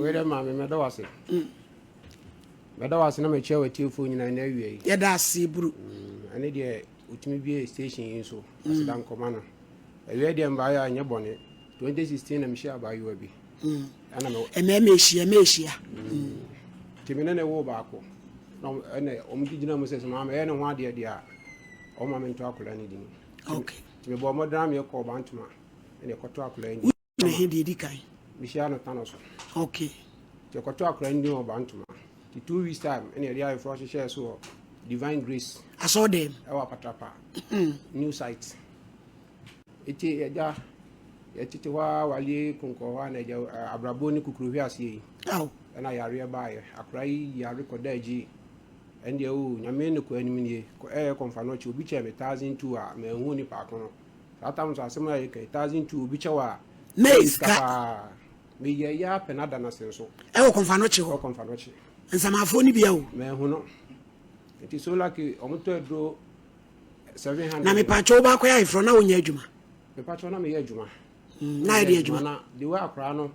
Wei dɛ maame mɛda wo ase. Mɛda wo ase na makyia w'atiefoɔ nyinaa na awia yi. Yɛda ase buru. Ɛne deɛ ɔtumi bie station yi nso aseda nkɔma no. Awia deɛ mbaayɛ a nyɛ bɔne. 2016 na mehyia abaayewa bi. Ɛna me Ɛmɛɛmɛ ehyia, ɛmɛ ehyia. Nti me ne ne woo baako. Na ɛna wɔn gyina mu sɛ sɛ maame ɛyɛ ne ho adeɛ deɛ a ɔma me nto akwadaa no din. Okay. Nti mebɔɔ mmɔden a meyɛkɔɔ Bantoma ɛna ɛkɔto akwadaa no din. Ne he deɛ edi kan. Mehyia no Tano so. Okay. Nti ɛkɔto akwadaa no din wɔ Bantoma. Nti 2 weeks time ɛna yɛde ayeforɔ hyehyɛɛ so wɔ Divine Grace. Asɔɔdɛm. Ɛwɔ Apatrapa. New site. Eti yɛgya yɛtete hɔ a walie konkɔ hɔ a na agya abrabɔ ne kukuruhwe aseɛ yi. Aw. Ɛna yareɛ baeɛ. Akwadaa yi yare kɔda agyi. Ɛndeɛ o Nyame ne kɔ anim nie. Ɛyɛ kɔmfa no akyi obi kyɛɛ me 1,200 a manhu nipa ko no. Saa tam so asɛm a yɛka 1,200 obi kyɛw a. Na ɛyɛ sika. Paa. Meyɛ yɛ apɛ na da n'ase nso. Ɛwɔ kɔmfa no kye hɔ. Ɛwɔ kɔmfa no akyi. Nsamafoɔ no bia o. Manhu no. Nti so lucky ɔmo tɔ aduro 700. Na mepatwa wo baakɔ yɛ ayeforɔ na wonyɛ adwuma. Mepatwa na meyɛ adwuma. Na yɛ de adwuma. Na the way akwaraa no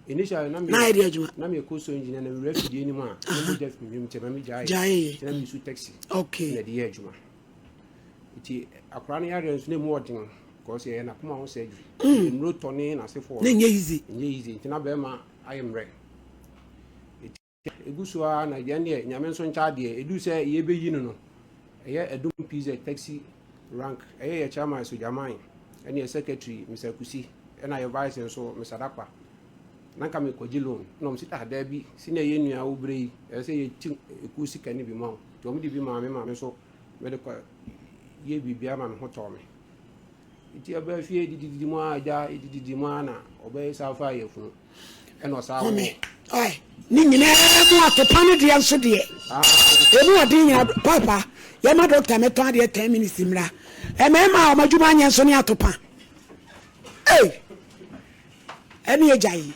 initially na Na yɛ de adwuma. Na meyɛ coastal engineer na mewura fidie no mu a na mogya fi me nti ma megyae. Gyae. Nti na mesu taxi. Okay. Na de yɛ adwuma. Nti akwaraa no yareɛ nso na emu ɔden because yɛyɛ n'akoma ho surgery. Nnuro tɔ ne n'asefoɔ. Na nyɛ easy. Nyɛ easy nti na bɛrima ayɛ mmerɛ. Egu so ara na yɛn deɛ Nyame nso nkyɛ adeɛ edu sɛ yɛbɛyi no, ɛyɛ Adum PZ taxi rank, ɛyɛ yɛ chairman Sogyaman ɛne yɛ secretary Mr Kusi ɛna yɛ vice nso Mr Dakpa. Na nka mekɔgye loan na ɔmo sɛ ah daabi, sɛnea yɛn nua wo berɛ yi ɛsɛ sɛ yɛti ekuo sika no bi ma wo. Nti ɔmo de bi maa me maame so mede kɔ yɛ biribiara ma me ho tɔɔ me. Nti ɛbɛɛ fie didididi mu a agya didididi mu a na ɔbɛyɛ saa fa yɛ funu ɛna ɔsaa wɔ. Home. Ɔy, ne nyinaa mu atopa no deɛ nso deɛ. Emu ɔden nyina papa yɛma dɔkta mɛtɔn adeɛ 10 minutes mmra. Mmarima a wɔn adwuma anyɛ nso ne atopa. Ei! Ɛne agya yi.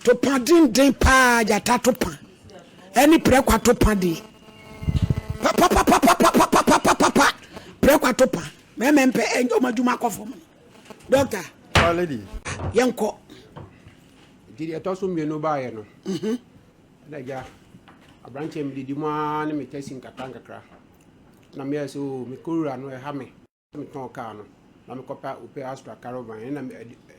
Topa denden paa gyata topa. Ɛne prɛko atopa deɛ. Papapapapapapapapapa prɛko atopa. Mmarima mpɛ ɛnyɛ wɔn adwuma akɔ fam. Dɔkta. Ah, lady. Yɛnkɔ. Nti deɛ ɛtɔ so mmienu baeɛ no, ɛna agya aberanteɛ medidi mu ara ne me taxi nkakra nkakra na meyɛ sɛ o mekɔwura no ɛha me metɔn kaa no na mekɔpɛ Opel Astra caravan ɛna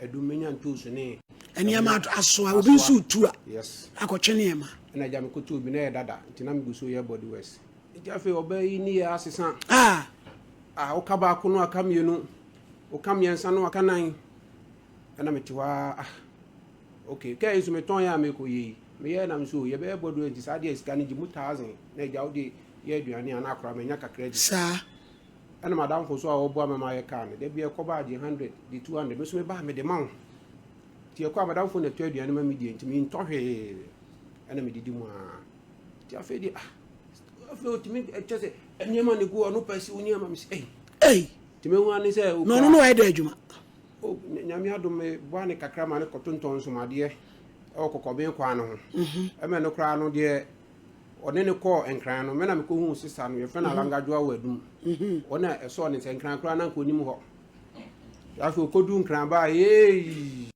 ɛdum menya ntoosu ne nneɛma asoa obi nso tu a yes akɔtwe nneɛma. Ɛna agya mekɔtoo bi na ɛyɛ dada nti na megu so yɛ body works. Nti afei ɔbaa yi ne yɛ asesa. Ah. Ah, woka baako no aka mmienu, woka mmiɛnsa no aka nan, ɛna mete hɔ a, ah okay, kaa yi nso metɔn yɛ a mekɔ yɛ yi meyɛ nam so yɛbɛyɛ body works nti saa deɛ sika no gye mu 1,000 na agya wode yɛ aduane a na akora manya kakra di. Saa. Ɛna madamfo so a wɔboa me ma yɛ kaa no da bi ɛkɔba agye 100 de 200, me so meba mede ma wo. Nti ɛkɔ a madamfo na ɛtɔ aduane ma me die nti mentɔ hwee ɛna medidi mu a. Nti afei deɛ, ah, afei otumi ɛkyɛ sɛ nneɛma ne gu ɔno pɛ si wo nneɛma me sɛ ɛyi. Ei. Nti mehu ane sɛ Na ɔno no wayɛ dɛ adwuma. O Nyame adom me boa ne kakra ma ne kɔtontɔn nsomadeɛ ɛwɔ kɔkɔben kwan no ho. Ɛmɛ no koraa no deɛ ɔne ne kɔɔ Nkran no, mɛ na mekɔhuu sista no, yɛfrɛ no Alangadwoa wɔ Adum. Ɔna ɛsɔɔ ne sɛ Nkran koraa na nka onim hɔ. Afei ɔkɔdu Nkran baa yee.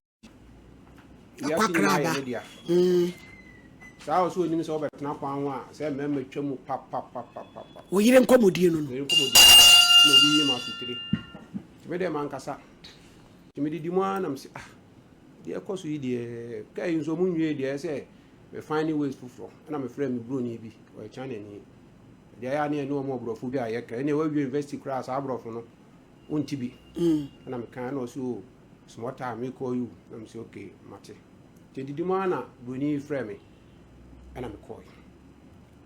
Wiase nyinaa yɛ ne dea. Saa ɔsɛ onim sɛ wobɛtena kwan ho a sɛ mmarima twa mu papapapapa. Wo yere nkɔmmɔdie no. Yere nkɔmmɔdie na obi yi ma asotire. Nti me deɛ mankasa. Nti medidi mu ara na mese ah, deɛ ɛkɔ so yi deɛ kaa yi nso ɔmo nwie deɛ ɛsɛ me find ways foforɔ. Ɛna mefrɛ me broni bi, ɔyɛ China ni. Deɛ ɛyɛ a ne ɛne ɔmo aborɔfo bi a yɛka ɛne wawie university koraa saa aborɔfo no wonti bi. Ɛna meka ɛna ɔse o small time me call you na mese okay mate. Nti didi mu ara na broni yi frɛ me ɛna mekɔe.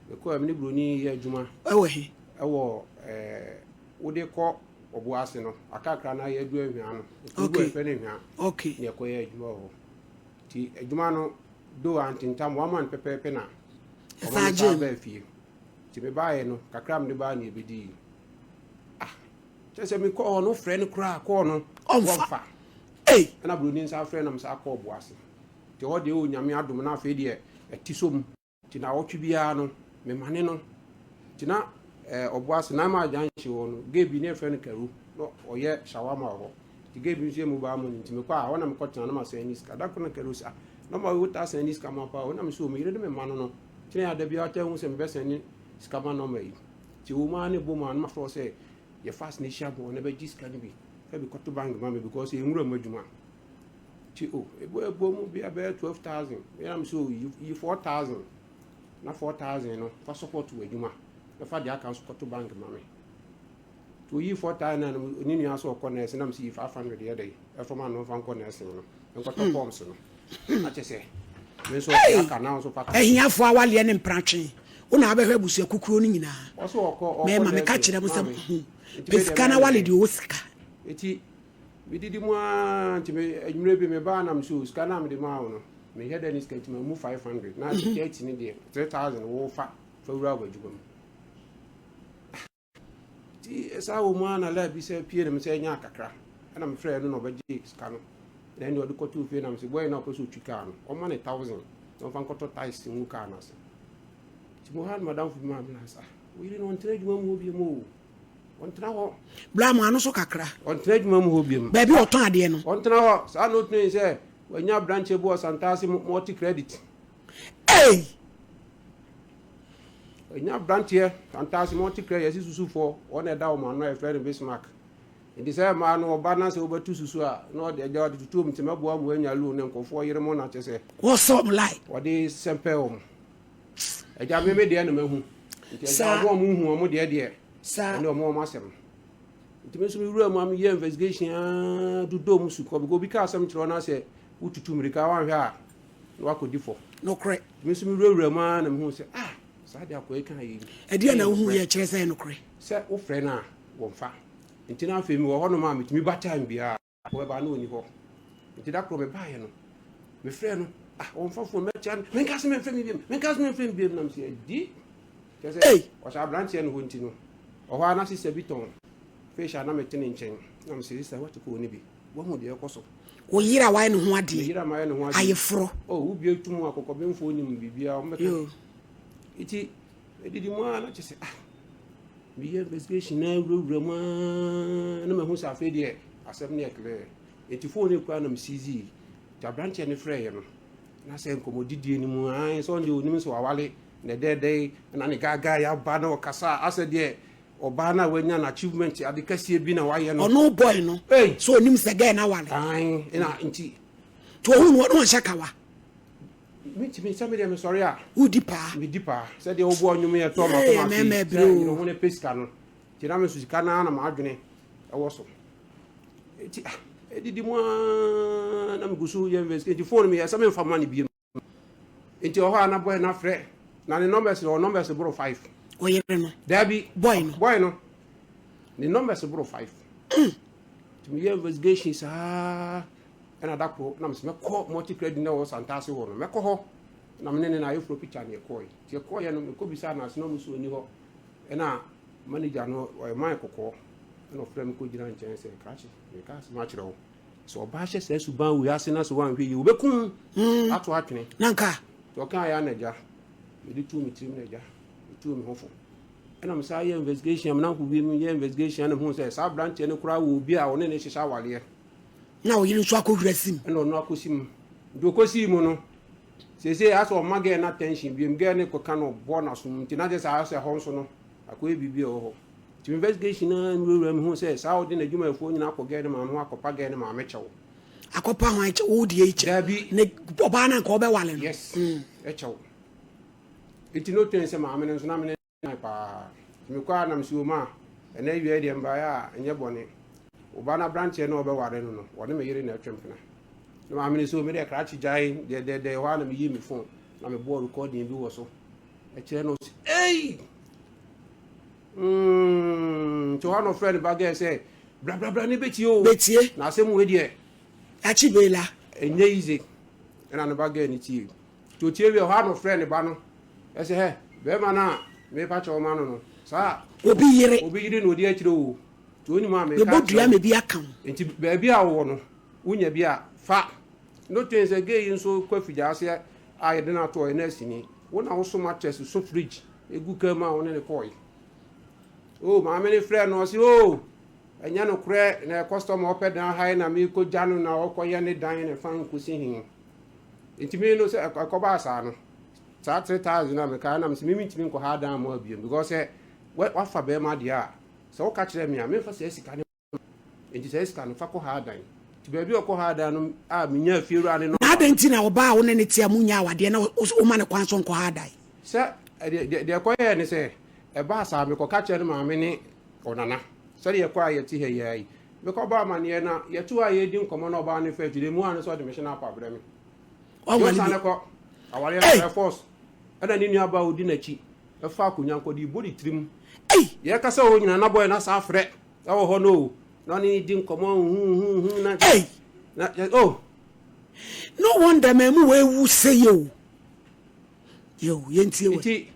Mekɔe me ne broni yɛ adwuma. Ɛwɔ he? Ɛwɔ ɛɛ wode kɔ ɔbo ase no akakra na yɛadu Ahwia no. Okay. Ɛfɛ no Ahwia. Okay. Ne ɛkɔyɛ adwuma wɔ hɔ. Nti adwuma no do antentam one month pɛpɛɛpɛ na ɔma me saa baa fie. Nti mebaeɛ no kakra mede baa ne ɛbɛdii. Ah, kyerɛ sɛ mekɔɔ hɔ no frɛ no koraa kɔɔ no ɔmfa. Ei. Ɛna buroni nsa frɛ nam saa kɔɔ bo ase. Nti hɔ deɛ o Nyame adom na afei deɛ ɛte so mu. Nti na ɔtwe biara no memane no. Nti na ɔbo ase na ma junction hɔ no gay bi ne yɛfrɛ no Karu na ɔyɛ shawarma wɔ hɔ. Nti gay bi nso yɛ mobile money nti mekɔ a hɔ na mekɔtena na masan ni sika. Da koro na Karu sɛ ah, Nɔma wei wotaa sɛn ne sika ma paa o. Na me sɛ o me yere ne me mma no no. Kyerɛ ada biara ɔtaa hu sɛ mebɛsɛn ne sika ma nɔma yi. Nti ɛwɔ mu ara ne bɔ mu a na mafrɛ wo sɛ yɛ fast na hyia bɔ na bɛgye sika no bi. Fa bi kɔto bank ma me because ɛyɛ nwura mu adwuma. Nti o ɛbɔ ɛbɔ mu bi abɛyɛ 12,000. Ɛna me sɛ o yi 4,000 na 4,000 no fa support wɔ adwuma. Na fa deɛ aka nso kɔto bank ma me. Nti oyii 4,000 na ne nua sɛ ɔkɔ nɛɛse na mesi yi 500 yɛ dɛ ɛfa ma no mfa nkɔ nɛɛse no nkɔtɔ hmm. forms no akyɛ sɛ me nso aka na nso fa ahiafoɔ awaleɛ ne mpratwe wo na abɛhwɛ abusua kukuo no nyinaa mɛma meka kyerɛ mo sɛ hmm, pɛ sika na wale deɛ ɔwɔ sika. Nti medidi mu aa nti anwummerɛ bi mebaa nam so sika no a mede maa wo no mehwɛ dɛ ne sika nti mamu 500 na 30 ne deɛ 3000 wofa fa wura wɔ adwuma mu. Nti saa wɔ mu ara na laa bi sɛ pie na me sɛ nyaa kakra ɛna me frɛɛ no na ɔbɛgye sika no na ɛne ɔde kɔtoo fie na me sɛ bɔyɛ na ɔpɛ sɛ ɔtwi kaa no ɔma ne thousand na ɔmfa nkɔtɔ tiles ngu kaa no ase. Nti mo ha no madamfo bi maa me na sɛ wo yere no ɔntena adwuma mu hɔ biom o, ɔntena hɔ. Bla mo ano so kakra. Ɔntena adwuma mu hɔ biom. Baabi ɔtɔn adeɛ no. Ɔntena hɔ saa na ɔtumi sɛ wanya aberanteɛ bi wɔ Santase multi credit. Ei! Ɛnya abranteɛ fantaase ma ɔte kra yɛsi susufoɔ wɔn na ɛda wɔn ano a yɛfrɛ no Bismarck. Nti sɛ mmaa no ɔba na sɛ wobɛtu susu a na ɔde agya ɔde tutu wɔn ti mɛboa mo anya loan na nkurɔfoɔ yere mo na kyɛ sɛ. Wɔsɔ wɔn line. Wɔde sɛmpɛ wɔn. Agya me me deɛ na mahu. Nti agya wɔn a wɔn hu wɔn deɛ deɛ. Saa. Ɛne wɔn wɔn asɛm. Nti me nso me wura mu a meyɛ investigation aa dodɔ mu sukɔ because obi ka asɛm kyerɛ wɔn na sɛ wotutu mmirika wanhwɛ a na wakɔdi fɔ. Nokorɛ. Me nso mewurawura mu ara na mehuu sɛ, ah, saa deɛ akoa yi kaa yei. Ɛdeɛn na wohuu yɛ kyerɛ sɛ ɛyɛ nokorɛ? Sɛ wofrɛ no a, wɔmfa. Nti na afei mewɔ hɔnom a metumi ba time biara, wɔbɛba na ɔnni hɔ. Nti da koro mebaeɛ no, mefrɛɛ no, ah, wɔmfa phone, mɛkyea no, menka sɛ memfrɛ me biom, menka sɛ memfrɛ me biom, na mesɛ adi. Kyerɛ sɛ, ɔhyɛ aberanteɛ no hɔ nti no, ɔhɔ ara na sista bi tɔn fish a na mete ne nkyɛn, na mesɛ sista, woate kɔɔ no bi? Woahu deɛ ɛrekɔ so? Wo yere a wayɛ ne ho adeɛ. Me yere a mayɛ ne ho adeɛ. Ayeforɔ. Oh, wobue to mu akɔkɔbenfoɔ nim biribiara, wɔn bɛka. Nti, medidi mu ara na kyɛ sɛ, ah, meyɛ investigation na wurawura mu ara na mahu sɛ afei deɛ asɛm no yɛ clear. Nti phone no kura na mesizii. Nti aberanteɛ no frɛeɛ no, na sɛ nkɔmmɔdidie no mu, ae, sɛ ɔno deɛ ɔnim sɛ wawale na ɛdɛɛdɛe, na ne gaagaa yɛ aba na ɔkasa asɛ deɛ Ɔbaa no a wanya no achievement ade kɛseɛ bi na wayɛ no. Ɔno boy no. Ei. So onim sɛ girl no awale. Ae na nti. Nti ohun no ɔno ɔnhyɛ kawa. Mentumi sɛ medeɛ mesɔre a. Wodi paa. Medi paa. Sɛdeɛ wobɔ nnwom yɛ tɔ makoma so yi. Sɛ yere ho no pɛ sika no. Nti na me nso sika no ara na m'adwene ɛwɔ so. Nti ah ɛdidi mu ara na megu so yɛ investigate. Nti phone meyɛ sɛ memfa ma no biom. Nti ɔhɔ a na boy no afrɛ na ne numbers ɔ numbers boro five. Ɔyere no. Dabi. Boy no. Boy no. Ne numbers boro five. Nti meyɛ investigation saa ɛna da koro na mesɛ mɛkɔ multi credit na wɔ Santase hɔ no mɛkɔ hɔ na mene ne na ayɛfuro picture ne ɛkɔe. Nti ɛkɔeɛ no mekɔ bisa na ase na ɔmo so ɔni hɔ ɛna manager no ɔyɛ man kɔkɔɔ ɛna ɔfrɛ me kɔ gyina nkyɛn sɛ krakye meka asɛm akyerɛ wo. Sɛ ɔbaa hyɛ saa suban wei ase na sɛ wanhwɛ yie, wɔbɛku wo hmm. ato atwene. Na nka. Nti ɔkaa yɛ anagya, mede tuu me tirim na agya, metuu me ho fo. Ɛna me saa yɛ investigation, me nanko bi yɛ investigation ɛna mehu sɛ saa aberanteɛ no koraa wɔ obi a ɔne ne hyehyɛ awaleɛ. Na ɔyere nso akɔwura sim. Ɛna ɔno akɔsi mu. Nti ɔkɔsii mu no, seesei asɛ ɔma gɛɛ no attention biom, gɛɛ no kɔka no ɔbɔ n'asom nti na kyerɛ sɛ asɛ hɔ nso no akɔyɛ biribi a ɛwɔ hɔ. Nti investigation no ara nwurawura mu huu sɛ saa ɔde n'adwumayɛfoɔ nyinaa akɔ gɛɛ ne maame hɔ akɔpa gɛɛ ne maame kyɛw. Akɔpa hwan kyɛw? Wo deɛ yi kyɛw. Daabi. Ne ɔbaa no anka ɔbɛwale no. Yes, ɛkyɛw. Nti no twɛn sɛ maame no nso na me ne no paa. Nti mekɔ a na mesi oma a ɛnɛ awia yi deɛ mbaeɛ a ɛnyɛ bɔne. Wo ba no aberanteɛ no a ɔbɛware no no, ɔne me yere na ɛtwe mpena. Na maame no sɛ o me deɛ krakye gyae dɛdɛdɛ ɛhɔ ara na meyii me phone na mebɔɔ recording bi wɔ so. Ɛkyerɛ no ɔse ei! Mm, nti hɔ na ɔfrɛ ne ba gɛɛ sɛ brabrabra ne bɛtie o. Bɛtie. Na asɛm wei deɛ. Akyi bela. Ɛnyɛ yize. Ɛna ne ba gɛɛ ne tie. Nti ɔtie wie hɔ a na ɔfrɛ ne ba no. Ɛsɛ hɛ, bɛrima no a mepa kyɛw ma no no. Saa. Obi yere. Obi yere na ɔdi akyire o. Nti onim a meka Mebɔ dua ma bi aka wo. Nti baabi a wowɔ no, wonya bi a, fa. No twɛn sɛ gay yi nso kɔ afigya ase a yɛde no ato ɔyɛ nɛɛseni. Wo na woso mattress, so fridge. Egu kaa mu a wo ne no kɔɔe. Oh, maame no frɛɛ no, ɔse, oh, ɛnyɛ nokorɛ, na customer ɔpɛ dan ha yi na merekɔgya no na ɔkɔyɛ ne dan na ɛfa nkosi he. Nti me no sɛ ɛkɔbaa saa no, saa 3000 no a mekae na mesɛ me mentumi nkɔ ha dan mu abiem because sɛ wafa bɛrima deɛ a, sɛ woka kyerɛ me a, memfa saa sika no. Nti saa sika no fa kɔ ha dan. Nti baabi a ɔkɔ ha dan no a menya afiewura ne no. Na adɛn nti na ɔbaa a wo ne no te a monnya awadeɛ na woma no kwan sɛ ɔnkɔ ha dan? Sɛ deɛ ɛkɔyɛɛ ne sɛ, ɛbaa saa mekɔka kyerɛ ne maame ne ɔnana sɛdeɛ ɛkɔ a yɛte ha yi ara yi. Mekɔbɔ amanneɛ na yɛte hɔ a yɛredi nkɔmmɔ na ɔbaa no fa akyire mu a no sɛ ɔde me hyɛ no apa brɛ me. Wawale bi. Ɔsane kɔ awareɛ no ɛyɛ force. Ɛna ne nua baa ɔdi n'akyi ɛfa akonnwa nkɔde bɔ ne tirim. Yɛkasa hɔ nyinaa na bɔyɛ no asa afrɛ ɛwɔ hɔ no o na ɔne ne di nkɔmmɔ huhuhu na na oh. No wonder mmamu wɔ ewu sɛ yɛ o. Yo, yɛntie wɔ. Nti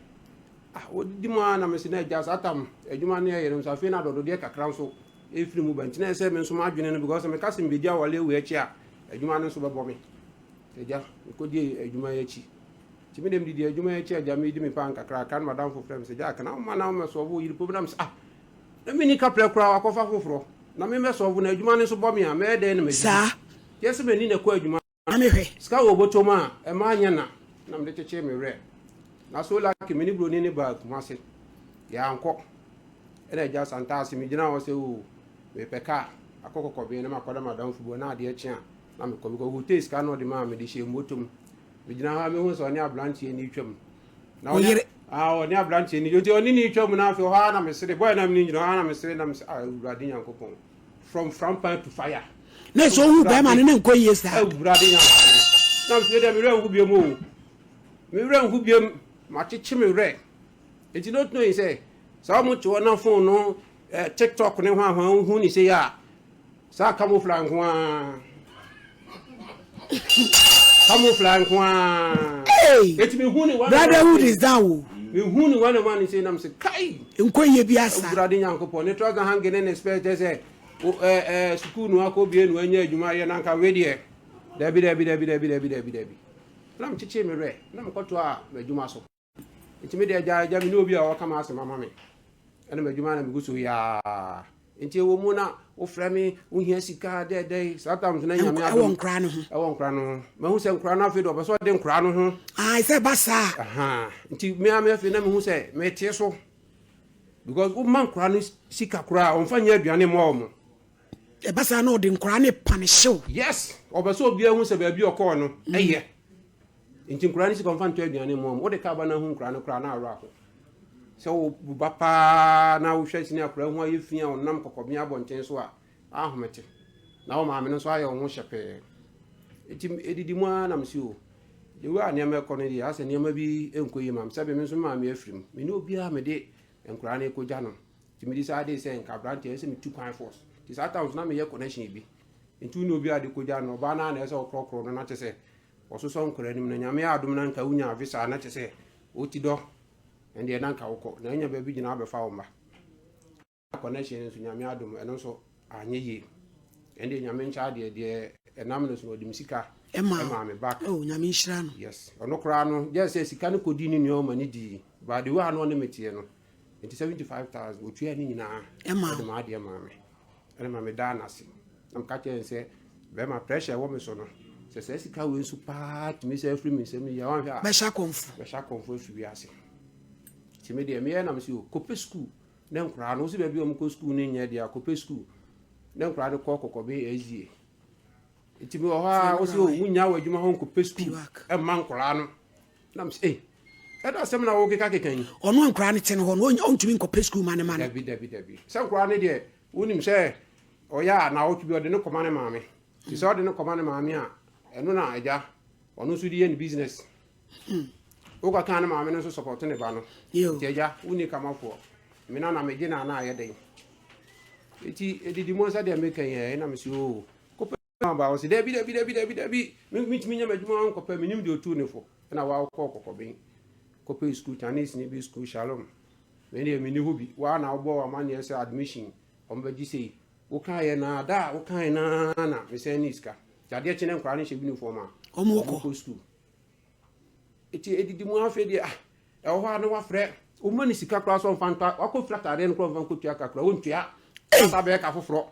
ah, wɔdidi mu ara na mese na agya saa tam adwuma no yɛyɛ no nso afei na adɔdɔdeɛ kakra nso ɛfiri mu ba nti na ɛsɛ me nso m'adwene no because meka sɛ mebɛdi awale wei akyi a adwuma no nso bɛbɔ me. Agya mekɔdi adwuma yi akyi nti me deɛ medidi adwuma yi akyi agya medi me paa nkakrakra na madamfo frɛ me sɛ gya kana woma na womɛsɔɔvo yere pom na mesɛ ah na menni kaprɛ koraa wakɔfa foforɔ na memɛsɔɔvo na adwuma no nso bɔ me a mɛyɛ dɛn na madidi saa kyɛ sɛ m'ani na ɛkɔ adwuma na mehwɛ. Sika wɔ bɔtɔ mu a, ɛma anyɛ na na mede kyekyee me werɛ. Na so lucky me ne buroni no baa Kumasi. Yɛankɔ. Ɛna agya Santase megyina hɔ sɛ oo mepɛ kaa akɔ Kɔkɔben na makɔda m'adamfo bi hɔ na adeɛ kye a na mekɔ. Because ɔtee sika na ɔde maa me de hyɛɛ moto mu. Megyina hɔ a mehu sɛ ɔne aberanteɛ no retwam. Na ɔne ah ɔne aberanteɛ no nti ɔne ne retwam na afei ɔhɔ ara na mesere. Boy na mene gyina hɔ ara na mesere na mesere ah Awurade Nyankopɔn. From frampan to fire. Na sɛ ohu bɛrima no ne nkɔ yie saa. Awurade Nyankopɔn. Na mesɛ deɛ me werɛ nho biom o. Me werɛ nho biom. Makyekye me werɛ. Nti not knowing sɛ saa wɔn te hɔ na phone no eh, TikTok ne hwan hwan hu ne sei a saa camouflage nko ara. Camouflage nko ara. Hey! Eti me hu ne one. Brotherhood is down o. Me hu ne one one sei na me sɛ kai. Nkɔ yie bi asa. Awurade Nyankopɔn ne trouser hange ne ne spare kyɛ sɛ ɛɛ ɛɛ sukuu no akɔ bie no anya adwuma yɛ nanka wei deɛ dabi dabi dabi dabi dabi dabi dabi na me kyekye me werɛ na me kɔto a m'adwuma so. Nti me deɛ agya agya me ne obi a ɔka m'asɛm ama me ɛna m'adwuma na megu so yaa nti ɛwɔ mu na wofrɛ me wohia sika dɛdɛn saa tam so na nyame adom ɛwɔ nkora no ho ɛwɔ nkora no ho mahu sɛ nkora no afei de ɔpɛ sɛ ɔde nkora no ho ah sɛ ba saa aha nti me ame afei na mehu sɛ mete so because woma nkora no sika koraa ɔmfa nyɛ aduane mma ɔmo ɛba saa na ɔde nkora no panehyew. Yes ɔpɛ sɛ obiara hu sɛ baabi ɔkɔɔ no ɛyɛ Nti nkwadaa no sika ɔmfa ntɔ aduane mmoa mu. Wode kaa ba no ahu nkwadaa no koraa na awerɛ aho. Sɛ wo ba paa na wohwɛ sini akwadaa ho ayɛ fi a ɔnam kɔkɔbea abɔnten so a, ahomete. Na wo maame no nso ayɛ wo ho hyɛpɛɛ. Nti edidi mu ara na mese o, the way a nneɛma ɛkɔ no deɛ asɛ nneɛma bi nkɔ yie ma me. Sɛbe me nso me maame afiri mu. Me ne obiara mede nkwadaa no rekɔgya no. Nti mede saa de sɛ nka aberanteɛ ɛsɛ metu kwan force. Nti saa time so na meyɛ connection bi. Nti wo ne obiara de kɔgya no, ɔbaa no ara na ɛsɛ sɛ ɔkorɔkorɔ no na kyɛ sɛ Wɔsosɔ nkora anim na Nyame adom na nka wonya visa na kyesɛ woti dɔ ɛndeɛ na nka wokɔ na anya baabi gyina abɛfa wo mma. Connection nso Nyame adom ɛno nso anyɛ yie ɛndeɛ Nyame nkyɛ adeɛ deɛ ɛnam no so no ɔde me sika ɛmaa me back. Oh Nyame nhyira no. Yes ɔno koraa no gyɛ sɛ sika no kɔdii ne nua ɔma ne dii but the way a na ɔne me teɛ no nti 75,000 ɔtua ne nyinaa ɛde m'adeɛ maa me. Ɛna ma medaa no ase. Na meka kyerɛɛ no sɛ, bɛrima, pressure ɛwɔ me so no, sɛ saa sika wei nso paa tumi sɛ afiri me nsam yi a, wanhwɛ a. Bɛhyɛ akɔmfo. Bɛhyɛ akɔmfo afiri wiase. Nti me deɛ, meyɛ na mese o, kɔpɛ sukuu na nkoraa no, wo sɛ baabi a wɔkɔ sukuu no nyɛ deɛ a, kɔpɛ sukuu na nkoraa no kɔ kɔkɔbe SDA. Nti mewɔ hɔ a, wo sɛ o, wonnya wɔ adwuma hɔ nkɔpɛ sukuu ɛmma nkoraa no. Na mese, ei, ɛda asɛm na wokeka keka yi. Ɔno a nkoraa no te no hɔ no, ɔntumi nkɔpɛ sukuu ma ne ma no. Dabi, dabi, dabi. Sɛ nkoraa no deɛ, wonim sɛ ɔyɛ a naawɔtwe bi ɔde no kɔma ne maame. Nti sɛ ɔde no kɔma ne maame a, ɛno na agya, ɔno nso de yɛ ne business. Wokɔka ne maame no nso sɔpɔto ne ba no. Nti agya, wonni kamafoɔ. Me na na megye no a na ayɛ dɛn. Nti ɛdidi mu sɛ deɛ meka yi ɛ, na mese oo, kɔpɛ aba ɔse dabi dabi dabi dabi dabi mentumi nyɛ m'adwuma nkɔpɛ menim deɛ ɔtuu ne fo ɛna waa wokɔɔ kɔkɔben kɔpɛ sukuu Chinese ne bi sukuu Shalom me deɛ menni hɔ bi waa na wobɔ amanneɛ sɛ admission wɔn bɛgye sei wokaeɛ na da a wokaeɛ na na mesɛn ne sika nti adeɛ kye ne nkwadaa no hyɛ uniform a wɔn kɔ sukuu Eti edidi mu afei deɛ ah ɛwɔ hɔ a na wafrɛ woma ne sika koraa sɛ ɔmfa ntɔ wakɔ fira ataadeɛ no koraa ɔmfa nkɔtua ka koraa ɔntua asa bɛyɛ ka foforɔ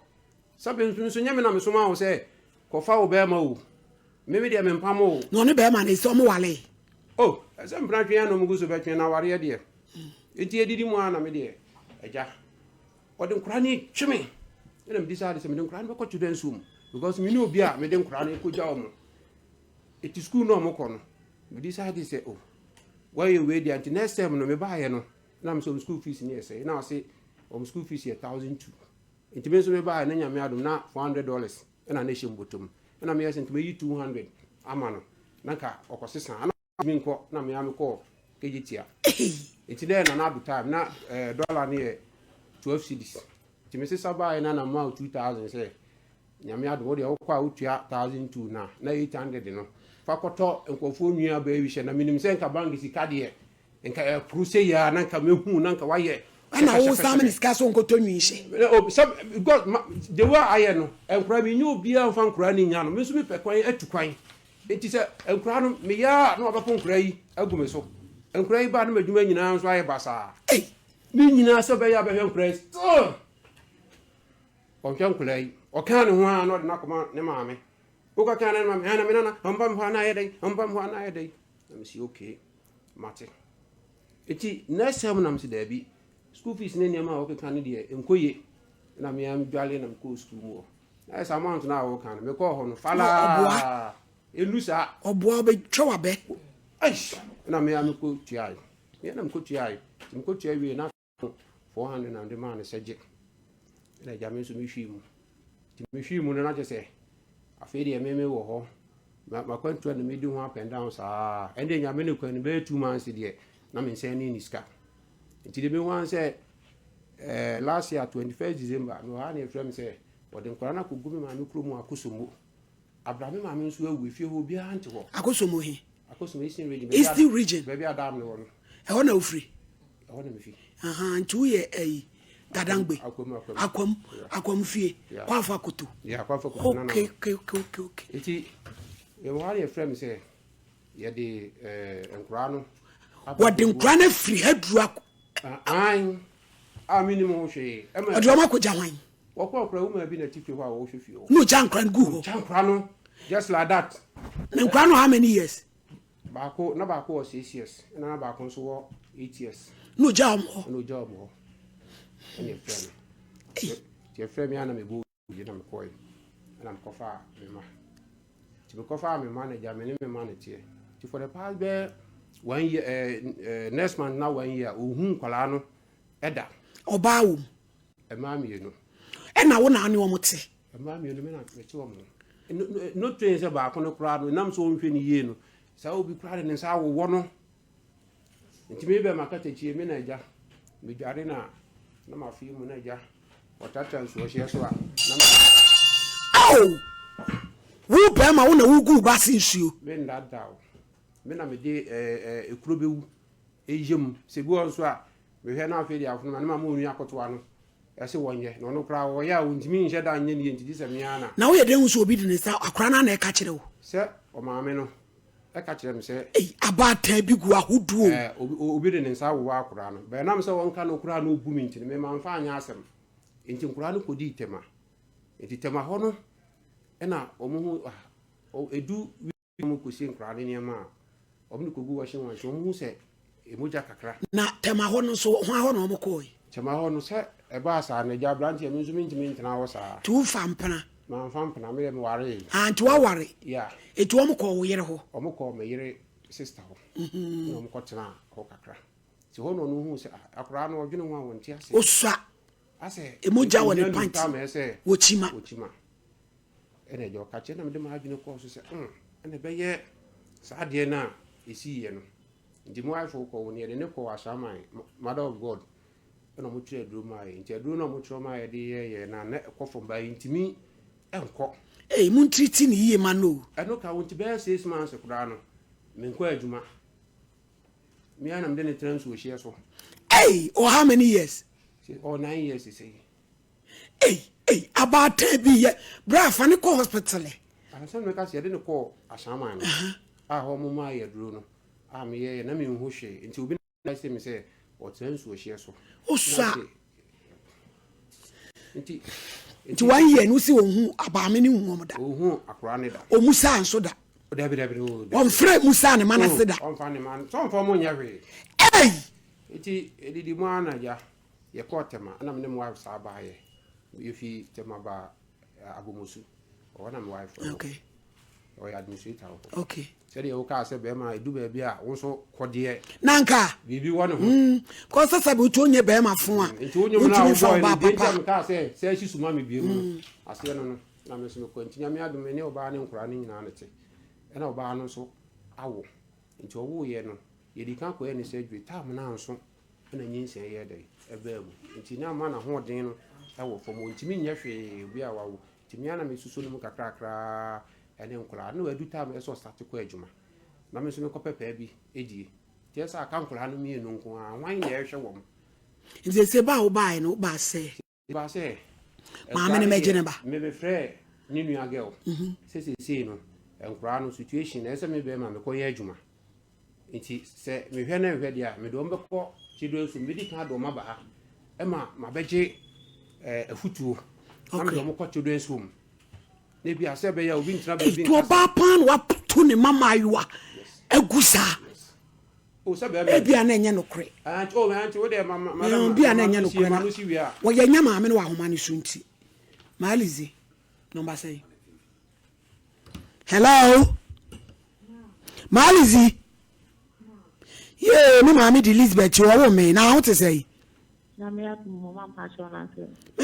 sɛbe nso nso nyɛ me na mesoma wo sɛ kɔfa wo bɛrima o. Me me deɛ mempam o. Na ɔne bɛrima no sɛ ɔmo wale. Oh, ɛsɛ mpena twe a na ɔmo gu so bɛtwe na awareɛ deɛ. Nti edidi mu ara na me deɛ agya ɔde nkora no retwe me. Ɛna me decide sɛ mede nkora no bɛkɔ children's home because me ne obi a mede nkora no kɔgya ɔmo. Eti school na ɔmo kɔ no, me decide sɛ oh, wɔyɛ wei deɛ nti next term no mebaayɛ no na me sɛ ɔmo school fees no yɛ sɛ na ɔse ɔmo school fees yɛ 1002. Nti me nso mebaayɛ na Nyame adom na $400 ɛna na ɛhyɛ me bɔtɔ mu. Ɛna meyɛ sɛ nti mɛyi 200 ama no na nka ɔkɔsesa. Ɛna ɔntumi nkɔ na me ara mekɔɔ Kejetia. Nti na ɛyɛ Nana Addo time na eh, dollar no yɛ 12 cedis. Nti mesesa baeɛ na na mema wo 2000 sɛ Nyame adom wo deɛ wokɔ a wotua 1002 na na 800 no fa kɔtɔ nkurɔfoɔ nwi aba awi hyɛ na menim sɛ nka bank sika deɛ Nka ɛkoro sei a na nka mehu na nka wayɛ. Ɛna wo san mene sika so nkɔtɔ nwi hyɛ. Sɛ because the way ayɛ no nkora me nyɛ obiara nfa nkora ne nya no me nso mepɛ kwan atu kwan nti sɛ nkora no meyɛ a na wabɛpo nkora yi agu me so nkora yi ba no m'adwuma nyinaa nso ayɛ basaa ne nyinaa sɛ bɛyɛ abɛhwɛ nkora yi still ɔhwɛ nkora yi ɔka ne ho a na ɔde no akɔma ne maame wokɔka ne maame ana me nana ɔmpa me hɔ ana ayɛ dɛn ɔmpa me hɔ ana ayɛ dɛn na mesi okay Mate. Enti next term na mese daabi, school fees ne nneɛma a wɔkeka no deɛ nkɔ yie. Na me ara medwale na mekɔɔ school mu hɔ. Na ayɛ sɛ amount no a wɔka no, mekɔɔ hɔ no, falaa, ɛnnu saa. Ɔboa ɔbɛtwa w'abɛ. Eish! Na me ara mekɔtuae. Me ara na mekɔtuae. Nti mekɔtua wie na 400 na mede maa no sɛ gye. Ɛna agya me nso mehwii mu. Nti mehwii mu no na kyerɛ sɛ afei deɛ me mewɔ hɔ. Makwantua na medi ho up and down saa. Ɛnde nyame ne kwan no bɛyɛ 2 months deɛ na me nsa ni ne sika. Nti deɛ mehu ara sɛ eh, last year 21st December mewɔ ha na yɛfrɛ me sɛ wɔde nkwadaa no akɔgu me maame kurom Akosombo. Abra me maame nso awu efie hɔ obiara nte hɔ. Akosombo he? Akosombo Eastern Region. Eastern Region. Baabi a dam no wɔ no. Ɛhɔ na wofiri? Ɛhɔ na mefi. Aha, nti woyɛ ɛyi Gadangbe. Akwam, Akwam. Akwam, Akwam fie. Yeah. Kwafo Akoto. Yeah, Kwafo Akoto. Okay, okay, okay, okay, okay. Nti yɛwɔ ha na yɛfrɛ me sɛ yɛde ɛɛ nkoraa no. Wɔde nkoraa no afiri ha duru akɔ. An a menim ho hwee. Ɔde wɔn akɔgya hwan? Wɔkɔ akora woman bi na ti fie hɔ a wɔhwɛ fie hɔ. Na ɔgya nkora no gu hɔ. Ɔgya nkora no just like that. Na nkora no how many years? Baako na baako wɔ 6 years ɛna na baako nso wɔ 8 years. Na ɔgya wɔn hɔ. Ɛna ɔgya wɔn hɔ. Ɛna efrɛ no. Nti efrɛ mi a na mebɔ obi na mekɔɛ ɛna mekɔfa me ma. Nti mekɔfa me ma na gya me ne me ma no teɛ. Nti for the past bɛɛ one year ɛɛ ɛɛ next month na one year ohun nkwadaa no ɛda. Ɔbaa wɔ mu. Mmaa mmienu. Ɛna wo na ne wɔn te. Mmaa mmienu mi na mete wɔn ho. No train sɛ baako no koraa no nam sɛ ɔnhwɛ ne yie no saa obi koraa de ne nsa awowɔ no. Nti mi bɛ ma katakyie mi na agya medware na na ma fi mu na agya ɔtata nsuohyɛ so a na ma. Awo wo bɛrima wo na wogu ba se nsuo. Me ndada o me na mede ɛɛ ekuro bɛwu eyɛ mu sɛ bi wɔ nso a mehwɛ na afei deɛ afono ma ne ma ma onua akotoa no ɛsɛ wɔnyɛ na ɔno koraa ɔyɛ a ɔntumi nhyɛ da nyɛ ne yie nti gye sɛ mea na. Na woyɛ dɛn hu sɛ obi de ne nsa akora no ana ɛka kyerɛ wo? Sɛ ɔmaame no ɛka kyerɛ me sɛ. Ei abaatan bi gu ahodoɔ. Ɛɛ obi obi de ne nsa awowɔ akora no bɛn nam sɛ wɔnka no koraa na obu mi nti no mema nfa anyɛ asɛm nti nkora no kɔdii Tema nti Tema hɔ no ɛna wɔn ho ah edu wɔn kɔsie nkora no nneɛma a wɔn de kɔgu washing machine wɔn ho sɛ emogya kakra. Na Tema hɔ no nso hwan hɔ na wɔn kɔɔ yi? Tema hɔ no sɛ ɛbaa saa no agya aberanteɛ mi nso mi ntumi ntena hɔ saa. Nti wofa mpena? Manfa mpena mi yɛ mi ware. Ah nti waware? Yeah. Eti wɔn kɔɔ wo yere hɔ? Wɔn kɔɔ me yere sister hɔ. Na wɔn kɔ tena hɔ kakra. Ti hɔ na ɔno hu sɛ akwaraa no ɔdwene ho a wɔn ti ase. Osua. Asɛ. Emogya wɔ ne pant. Wɔ kyima. Wɔ kyima. Ɛna agya ɔka kyerɛ na mede m'adwene kɔɔ so sɛ ɛna ɛbɛyɛ saa adeɛ no a ɛsiiɛ no. Nti mo wife kɔ wo no yɛde ne kɔɔ Asaman Mother of God ɛna ɔmo kyerɛ aduro maa yɛ. Nti aduro no a ɔmo kyerɛ maa yɛde yɛɛyɛ na na ɛkɔ fam ba yɛntumi ɛnkɔ. Ee mo ntiriti ne yie ma no o. Ɛno ka wo nti bɛyɛ 6 months koraa no menkɔ adwuma. Me ara na mede ne tena nsuohyeɛ so. Ei, or how many years? Or 9 years sɛ. Ei, ei, abaatan bi yɛ bra fa ne kɔ hospital. Ansa na meka sɛ yɛde ne kɔɔ Asaman no a hɔ mo maa yɛ aduro no a meyɛyɛ na menhu hwee nti obi na sɛ me sɛ ɔtena nsuohyeɛ so. Osua. Nti nti one year no si ohun abaame ne hu wɔn da. Ohun akora ne da. Omu saa nso da. Dabi dabi o. Ɔmfrɛ mu saa ne ma no ase da. Ɔmfa ne ma no sɛ ɔmfa ɔmo nyɛ hwee. Ei! Nti edidi mu ara na agya yɛkɔɔ Tema ɛna me ne me wife saa baayɛ. Yɛfi Tema baa Abomosu. Ɔhɔ na me wife wɔ. Okay. Ɔyɛ administrator wɔ hɔ. Okay. Sɛdeɛ wokaa sɛ bɛrima edu baabi a wo nso kɔ deɛ. Nanka. Biribi wɔ ne ho. Mm. Kɔ sɛ sɛ bi wonyɛ bɛrima fo a. Mm. Nti wo nnwom no a wobɔɔ no deɛ nti a mekaa sɛ sɛ ahyi suma me bie mu no mm. aseɛ no no na me nso mekɔ nti nyame adom me ne ɔbaa ne nkoraa no nyinaa ne te ɛna ɔbaa no nso awo nti ɔwoeɛ no yɛdi kan kɔyɛ ne surgery time no anso ɛna nyinsɛn yɛɛ dɛn ɛbaa mu nti na ama n'ahoɔden no ɛwɔ fam ɔntumi nyɛ hwee obi a wawo nti me ara na mesusu no mu kakrakraa ɛne nkwadaa na wadu time ɛsɛ ɔsate kɔ adwuma na me nso mekɔpɛ pɛɛ bi ɛdie nti ɛsɛ aka nkwadaa no mmienu nko ara hwan na ɛhwɛ wɔn. Nti ɛsɛ ba a wobaeɛ no wobaa sɛ. Ba sɛ. Maame no mɛgye ne ba. Mebɛfrɛ ne nua girl mhm. sɛ seesei no nkwadaa no situation ɛsɛ me bɛrima mekɔyɛ adwuma Nti sɛ mehwɛ na nhwɛ deɛ a, mede wɔn bɛkɔ children's home. Mɛdi kan de wɔn aba ha ma mabɛgye eh, afutuo. Na mede wɔn kɔ children's home. Na ebi a sɛ ɛbɛyɛ a obi ntena baabi nkasa. Ɔbaa paa na wato ne mma mmaayewa agu saa. O sɛ bɛrima. Ebi a na ɛnyɛ nokorɛ. Anti o anti wo deɛ ma ma ma bi a na ɛnyɛ nokorɛ na wɔyɛ nya maame no wɔ ahoma no so nti. Maalizi nɔmba sɛn. Hello. Maalizi. Yee, me maame de Elizabeth ɔwo me na ho te sɛ yi. Me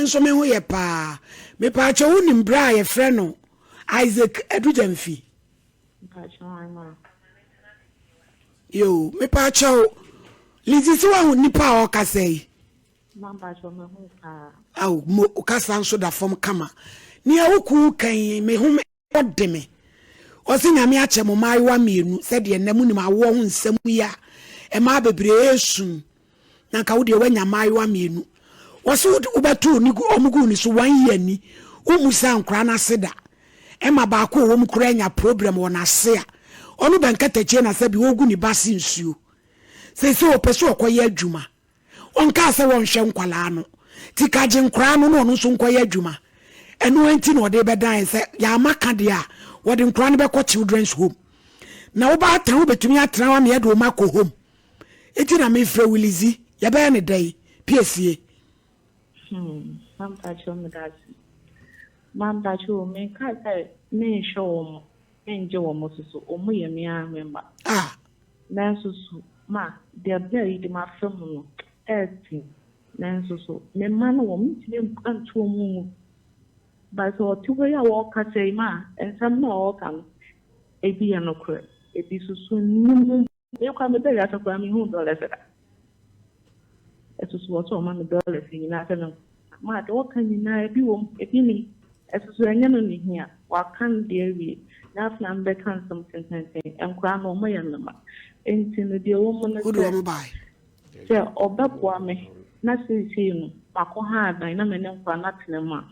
nso me ho yɛ paa. Mepaakyɛ wo nim bra a yɛfrɛ no Isaac Adugyamfi. Yo, mepaakyɛ wo. Lizzy sɛ wahu nipa a ɔkasa yi. Ao, mo kasa nso da fam kama. Nea wo kunu ka yi, me ho de me. Ɔse Nyame akyɛ mo mmaayewa mmienu sɛdeɛ nnɛ monim awoɔ ho nsɛm yi a mmaa bebree resu. Na nka wo deɛ woanya mmaayewa mmienu. Ɔse wobɛtoo ne gu ɔmo guu ne so one year ni. Wommusaa nkoraa no ase da. Ɛma baako a ɔwɔ mu koraa anya problem wɔ n'ase a ɔno bɛnkatakyie na sɛbi ɔregu ne ba ase nsuo. Seesei ɔpɛ sɛ ɔkɔyɛ adwuma. Ɔnkaa sɛ wɔnhwɛ nkwadaa no. Nti ka gye nkwadaa no na ɔno nso nkɔyɛ adwuma. Ɛno ara nti na ɔde rebɛdan yɛn sɛ yɛamma ka deɛ a, wɔde nkwadaa no bɛkɔ children's home. Na wo baatan wobɛtumi atena hɔ ama yɛde wo mma akɔ home. Nti na mefrɛ wo Lizzy, yɛbɛyɛ no dɛn? Piesie. Hmm, mampakyɛw meda ase. Mampakyɛw o, menkaa sɛ menhwɛ wɔn, mengye wɔn nso so, wɔn yɛ me ara me mma. Ah. Nanso so, ma, deɛ berɛ yi de mafa mu no, ɛɛten. Nanso so, me mma no wɔn, mentumi nto wɔn ngu. But sɛ ɔte hɔ yi a ɔrekasa yi, ma, nsɛm no a ɔreka no, ebi yɛ nokorɛ, ebi nso so nni mu. Me koraa mebaa wiase koraa menhuu dollars da. Ɛso so wɔ sɛ ɔma me dollars nyinaa sɛ me ma deɛ ɔka nyinaa ebi wɔ mu ebi nim. Ɛso so ɛnyɛ no na ehia. Waka ne deɛ awie na afei na mebɛka nsɛm tententen. Nkoraa no wɔyɛ me mma. Enti no deɛ ɛwɔ mu ne Wode sɛ wɔn bae. sɛ ɔbɛboa me na seesei no makɔ ha adan na me ne nkoraa no atena mu a,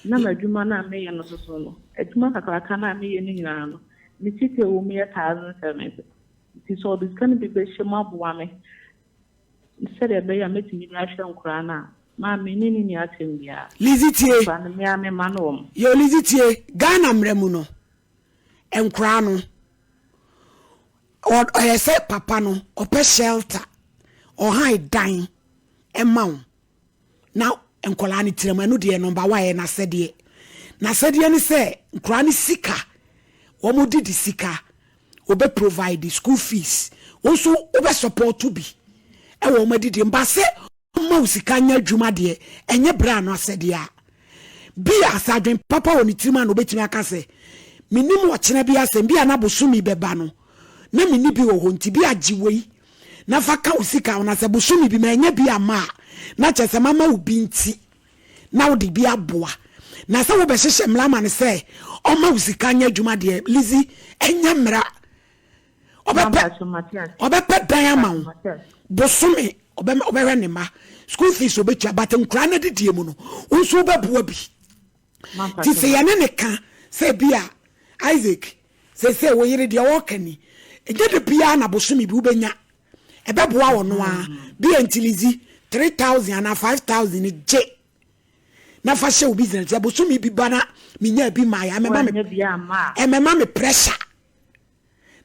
Na m'adwuma no a meyɛ no nso so no, adwuma kakraka no a meyɛ no nyinaa no, me sika a ɛwɔ mu yɛ 1,070. Nti sɛ ɔde sika no bi bɛhyɛ mu aboa me sɛdeɛ ɛbɛyɛ a mɛtumi de ahwɛ nkoraa no a, maa me ne no nni asɛm biara. Lizzy tie. Nkoraa no, me ara mema no wɔn. Yo Lizzy tie, Ghana mmara mu no, nkoraa no, ɔyɛ sɛ papa no, ɔpɛ shelter, ɔhan dan ma wo. na nkwadaa no tirim ɛno deɛ number one ɛyɛ n'asɛdeɛ n'asɛdeɛ ne sɛ nkwadaa no sika wɔn didi sika wɔbɛ provide school fees wɔn nso wɔbɛ support bi ɛwɔ wɔn adidi mba sɛ wɔn wo sika nyɛ adwuma deɛ ɛnyɛ brɛ ano asɛdeɛ a bi a sɛ adwen papa wɔ ne tirim a na obetumi aka sɛ menim ɔkyena bi asɛm bi a na bosome bɛba no na menni bi wɔ hɔ nti bi agye wei na fa ka wo sika ho, na sɛ bosome bi manya bi amma a, na kyerɛ sɛ mama wo bi nti na wode bi aboa. Na sɛ wobɛhyehyɛ mmara ma no sɛ ɔma wo sika nyɛ adwuma deɛ, Lizzy, ɛnyɛ mmara. Ɔbɛpɛ, ɔbɛpɛ dan ama wo bosome, ɔbɛhwɛ ne mma, school fees ɔbɛtua, but nkoraa no adidie mu no, wo nso wobɛboa bi. Nti sɛ yɛne no ka sɛ bi a, Isaac, seesei wo yere deɛ ɔreka ni, ɛnyɛ da biara na bosome bi wobɛnya, ɛbɛboa ɔno ara, bi a nti Lizzy, 3000 anaa 5000 gye na fa hyɛ wo business, sɛ bosome bi ba na menyaa bi maeɛ a, ɛmmɛma me, ɛmmɛma me pressure.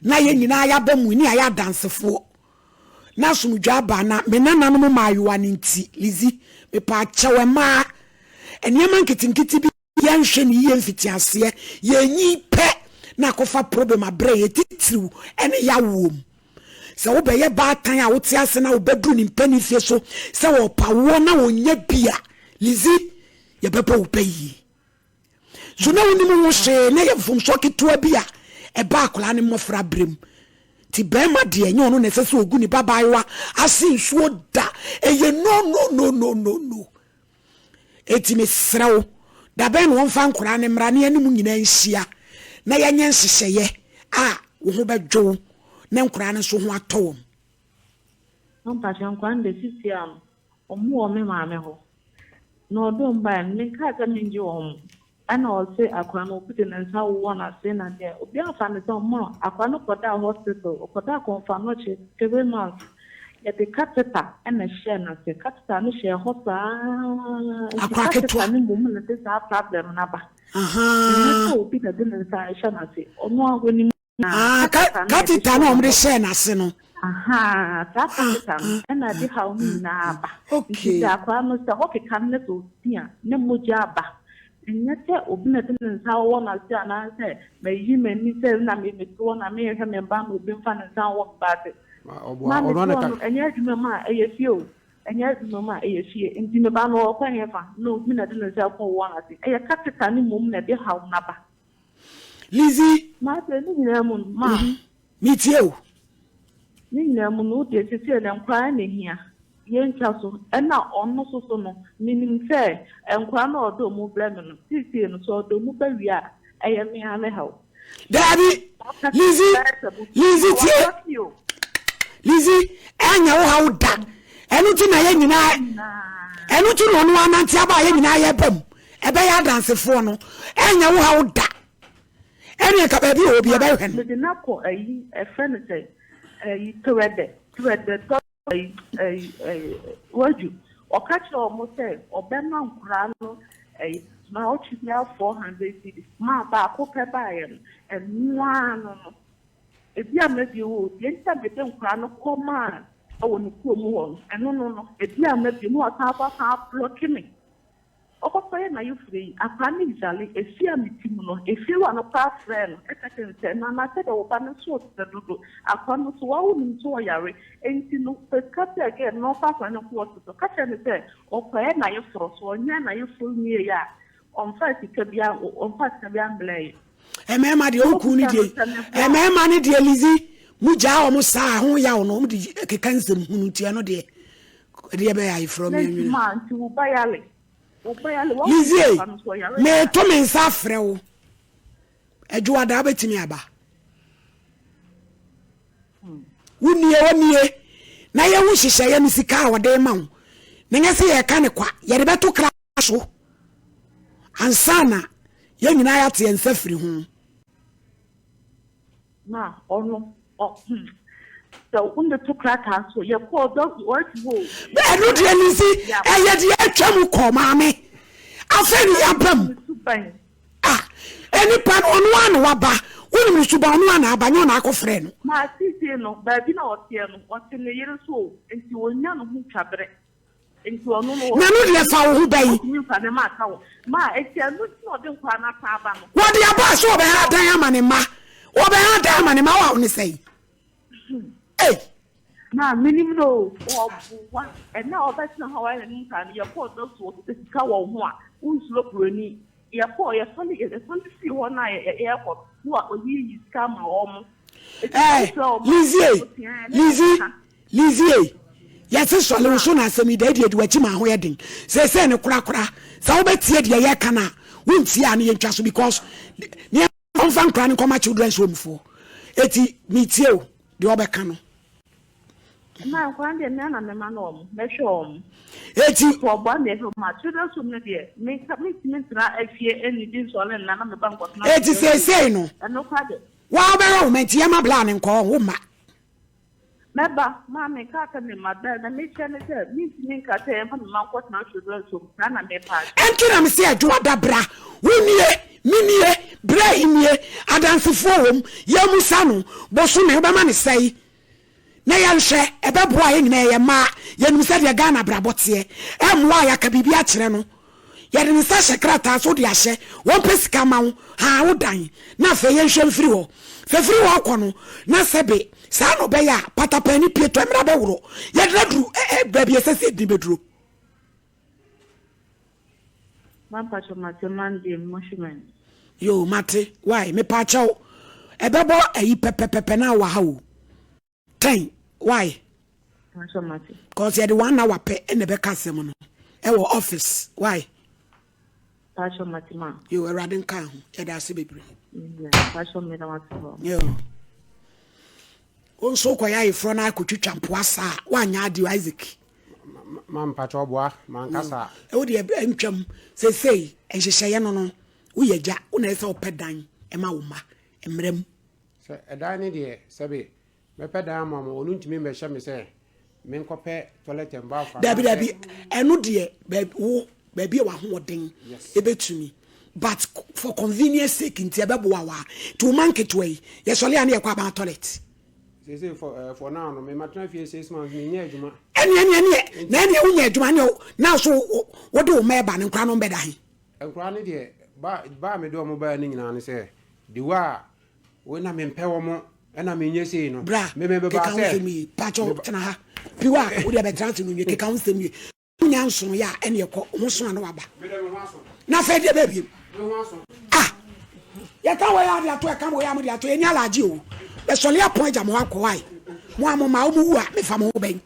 Na yɛn nyinaa yɛaba mu ne yɛayɛ adansefoɔ. Na asomdwoeɛ aba na me nananom mmaayewa no nti, Lizzy, mepaakyɛw mmaa, nneɛma nketenkete bi yɛnhwɛ no yie mfitiaseɛ, yɛnyin pɛ na akɔfa problem abrɛ yɛn titiriw ne yawoɔ mu. Sɛ wobɛyɛ baatan a wote ase na wobɛduru ne mpanin fie so sɛ wɔrepa woɔ na wɔnya bi a, Lizzy, yɛbɛbɔ wo bɛ yie. So na wonim ho hwee na ɛyɛ mfomsoɔ ketewa bi a ɛba akwadaa no mmɔfra berɛ mu. Nti barima deɛ ɛnyɛ ɔno na ɛsɛ sɛ ɔgu ne babaayewa ase nsuo da. Ɛyɛ no no no no no no. Enti mesrɛ wo, da bɛn na wɔmfa nkwadaa no mmra na yɛne mo nyinaa nhyia na yɛnyɛ nhyehyɛeɛ a wo ho bɛdwo wo na nkwadaa no nso ho atɔ wɔn. Mpakyɛ nkwadaa no deɛ sisi a no Ɔmo wɔ me maame hɔ. Na ɔde ɔmo baeɛ no, menkaa sɛ mengye wɔn. Ɛna ɔse akwadaa no obi de ne nsa wowɔ n'ase na deɛ obiara amfa ne sɛ ɔmo akwadaa no kɔdaa hospital, ɔkɔdaa Komfo-Anokye 3 months. Yɛde catheter na ɛhyɛɛ n'ase, catheter no hyɛɛ hɔ saa nti Akwadaa catheter ketewa. no mmom na ɛde saa problem no aba. Ɛnyɛ sɛ obi na ɛde ne nsa ɛhyɛ n'ase, ɔno ara ɔnim. Ah, catheter no a wɔde hyɛɛ n'ase no. Ahaa, saa catheter no ɛna ɛde haw no nyinaa ba. Nti sɛ akwadaa no sɛ hɔ keka no na sɛ osi a, na mogya aba. Ɛnyɛ sɛ obi na ɛde ne nsa awɔ n'ase anaasɛ mayi m'ani sɛ na mete hɔ na merehwɛ me ba na obi mfa ne nsa nwɔ me ba ase. Maa mete hɔ no, ɛnyɛ adwuma mu a, ɛyɛ fie o. Ɛnyɛ adwuma mu a, ɛyɛ fie. Nti me ba no ɔkɔ hefa na obi na ɛde ne nsa kɔwɔ n'ase. Ɛyɛ catheter no mmom na ɛde haw no aba. Lizzy. Mate, ne nyinaa mu no, ma. Metie o. Ne nyinaa mu no, wo deɛ seesei no nkwadaa na ehia. Yɛntwa so. Ɛna ɔno nso so no, menim sɛ nkwadaa no a ɔde wɔn brɛ me no, seesei no, sɛ ɔde wɔn ba wie a, ɛyɛ me ara me haw. Daabi, Lizzy, Lizzy tie. Lizzy, ɛnyɛ wo haw da. Ɛno nti na yɛn nyinaa, ɛno nti na ɔno anante aba a yɛn nyinaa yɛba mu. Ɛbɛyɛ adansefoɔ no, ɛnyɛ wo haw da. Ɛne nka baabi wɔ obi ɛbɛhwɛ no. Mede no akɔ ayi, ɛfrɛ no sɛ ayi Terɛdɛ, Terɛdɛ tɔ ayi ayi ayi Waju. Ɔka kyerɛ wɔn sɛ ɔbɛma nkoraa no ayi naawɔtwe biara 400 cedis. Maa baako pɛ baeɛ no, ɛno ara no no. Ebi a mabie o, deɛ nti a mede nkoraa no kɔ maa ɛwɔ ne kurom hɔ no, ɛno no no, ebi a mabie na wasan akɔ asan ablɔke me. Ɔkɔkɔyɛ n'ayeforo yi, akwadaa no yare. Efie a mete mu no, efiewura no koraa frɛɛ no ka kyerɛɛ no sɛ, Nana, sɛdeɛ wo ba no so te dodo, akwadaa no nso, wo ara wonim sɛ ɔyare, enti no, fa sika brɛ girl no na ɔmfa akwadaa no nkɔ hospital. Ka kyerɛ no sɛ ɔkɔyɛ n'ayeforo. Sɛ ɔnyɛɛ n'ayeforo nwieeɛ a, ɔmfaa sika biara, ɔmfaa sika biara mmrɛɛ yɛn. Mmarima deɛ wo kunu no deɛ mmarima no deɛ Lizzy mo gyaa wɔn saa ho yaw no wɔn de keka nsɛm hunu nti ɛno deɛ ɛdeɛ bɛyɛ ayeforɔ mi anwene. Lizzy meto me nsa afrɛ wo adwoada wobɛtumi aba wo nie wo nie na yɛhu hyehyɛeɛ no sika a wɔde ma wo na nyɛ sɛ yɛka ne kwa yɛde bɛto kra so ansa na yɛn nyinaa yɛate yɛn nsa firi ho. Na ɔno, ɔ, hmm, sɛ wode to krataa so, yɛkɔɔ dɔ, wɔatu hɔ o. Ɛno deɛ ne nsi, ɛyɛ deɛ atwa mu kɔ, maame. Afei ne yɛaba mu. Ah, nipa no, ɔno ara na waba. Wonim ne suban, ɔno ara na aba, nyɛ ɔna akɔfrɛ no. Na seesei no, baabi na ɔteɛ no, ɔte ne yere so o, nti ɔnya ne ho twa berɛ. Nti ɔno no Na no deɛ fa wo ho bɛyi. Ɔtumi nfa ne mma aka wo ma eti ɛno nti na ɔde nkwadaa no asan aba no. Wɔde aba sɛ ɔbɛha dan ama ne mma. Ɔbɛha dan ama ne mma wo a wo ne sɛn? Ei. Na menim no o, ɔboa. Ɛnna a ɔbɛtena hɔ a wayɛ n'anim saa no, yɛkɔɔ dɔ so, ɔsɛ sɛ sika wɔ wo ho a, wonsuro buroni. Yɛkɔɔ, yɛsɔre, yɛsɔre fii hɔ no a yɛrekɔ no, na wayiyi sika ama wɔn. Ɛɛ, Lizie, Lizie, Lizie, yɛse sɔle wo so na asɛm yi da adi adi w'akyi ma ho yɛ den. Seesei no korakora, sɛ wobɛtie deɛ yɛka no a, wontie a ne yɛntwa so because ne yɛmfa nkora no nkɔma children's home foɔ. Eti metie o, deɛ ɔbɛka no. Na nkwadaa deɛ me na mema no wɔn, mɛhwɛ wɔn. Eti. Ɔboa me ɛhwɛ ma children's home no deɛ, menka mentumi ntena afie nnidi nsɔre nna na meba nkɔtena. Eti seesei no. Ɛno kora deɛ. Waa wobɛhwɛ wo ma nti yɛma bla no nkɔɔ wo mma. Mɛba, maa menkaa sɛ me mma bɛn, na mekyerɛ ne sɛ mentumi nka sɛ yɛmfa me mma nkɔtena children's home, saa na mepa akyerɛ. Ɛnti na mese Adwoa da bra, wo nie, me nie, Berɛ yi nie, adansefoɔ wom, yɛmmusa no, bosome wobɛma no sɛe? Na yɛnhwɛ, ɛbɛboa yɛn nyinaa, yɛyɛ mmaa, yɛnim sɛdeɛ Ghana abrabɔ teɛ, ɛmmoa a yɛaka biribi akyerɛ no, yɛde ne nsa hyɛ krataa so wode ahyɛ, wɔmpɛ sika mma wo, haa wo dan, na afei yɛnhwɛ mfiri hɔ. Sɛ firi hɔ rekɔ no, na sɛbe saa na ɔbɛyɛ a, patapaani pie tɔ mmra bɛworɔ, yɛde no aduru ɛ ɛ baabi a ɛsɛ sɛ yɛde no bɛduro. Mampakyɛw mate Monday mohwɛ m'ani. Yoo mate why mepaakyɛw ɛbɛbɔ ayi pɛpɛpɛpɛ na wɔ ha o ten why. Mpakyɛw mate. Cause yɛde one hour pɛ ɛna ɛbɛka asɛm no ɛwɔ office why. Mpakyɛw mate ma. Yoo awurade nka ho yɛda ase bebree. Mpakyɛw meda mo ase hɔ. Yoo. Wo nso wokɔyɛ ayeforɔ na akɔtwitwa mpoa saa a woanyɛ adeɛ o Isaac. Ma mpakyɛ ɔboa mankasa. Wo deɛ berɛ ntwam seesei nhyehyɛeɛ no no woyɛ agya wo na ɛsɛ sɛ wopɛ dan ma wo mma mmerɛ mu. Sɛ ɛdan no deɛ sɛbe mɛpɛ dan ama wɔn ɔno ntumi mmɛhyɛ me sɛ menkɔpɛ toilet and bath anaasɛ. Dabi dabi ɛno deɛ baabi wo baabi a w'ahoɔden ɛbɛtumi but for convenience sake nti ɛbɛboa wo a nti wo mma nketewa yi yɛsɔle a ne yɛkɔ aban toilet. Seesei for eh, for now no me matena fie 6 months menyɛ adwuma. Ɛneɛ ɛneɛ ɛneɛ na ɛneɛ wonya adwuma ɛneɛ na so wode wo mma ɛba no nkora no mbɛda he? Nkora no deɛ ba ba a mede wɔn baeɛ no nyinaa ne sɛ de wo a wo na mempɛ wɔn ɛna menyɛ sei no. Bra me me keka bɛbaa wo sɛ nsɛm yie pakyɛw tena ha piwa wodeɛ bɛtena ase no nwie keka wo nsɛm yie. Wonya nsonoeɛ a ɛneɛ kɔ, wo ho so a na waba. Na afei deɛ bɛɛ biem. Ah! Yɛka wei a de ato ɛka wei a mo de ato yɛni alaagye o. Bɛsɔle apɔn agya mo hɔ akɔ wae. Mo a mo ma wɔn wu a mefa mo ho bɛn.